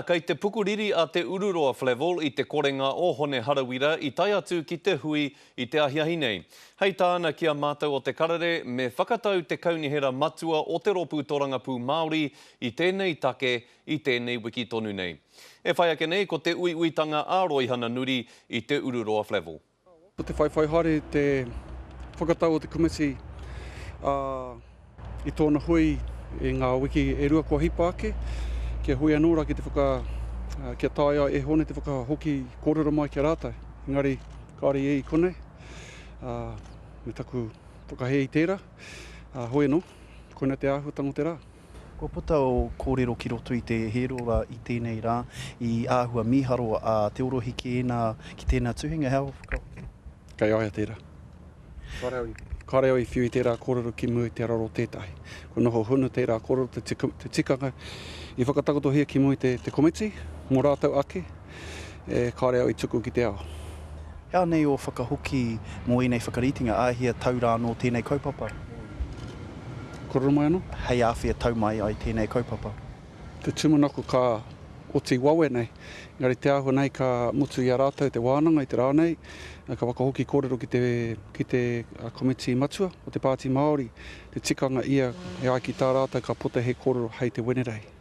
Kei te pukuriri a Te Ururoa Flavell i te korenga o Hone Harawira i tae atu ki te hui i te ahiahi nei. Hei tāna ki a mātou o Te Karere, me whakatau te Kaunihera Matua o Te Rōpū Torangapū Māori i tēnei take i tēnei wiki tonu nei. E whai ake nei ko te uiuitanga a Roihana Nuri i Te Ururoa Flavell. Ko te whaiwhai haere te whakatau o te komiti i tōna hui i ngā wiki e rua kua hipa ake, kia hui anō rā ki te whaka, kia taea ai e Hone te whakahoki kōrero mai ki a rātou. Engari, kāore ia i konei, me taku whakahē i tērā, hoi anō, koina te āhuatanga o te rā. Kua puta ō kōrero ki roto i te Hērora i tēnei rā, i āhua mīharo a Te Orohi ki ēnā, ki tēnā tuhinga, he aha ō whakahoki? Kei a ia tērā. Kāre au i, kāre au i whiu i tērā kōrero ki mua i te araro o tētahi. Kua noho huna tērā kōrero, te, te tikanga i whakatakotohia ki mua i te, te komiti, mō rātou ake, e, kāre au i tuku ki te ao. He aha nei ō whakahoki mō ēnei whakaritenga, ā, hia tau rā anō tēnei kaupapa? Kōrero mai anō? Hei āwhea tau mai ai tēnei kaupapa? Te tūmanako ka oti wawe nei, engari te āhua nei ka mutu i a rātou te wānanga i te rā nei, ka whakahoki kōrero ki te, ki te komiti matua o te Pāti Māori, te tikanga ia e ai ki tā rātou ka puta he kōrero hei te Wenerei.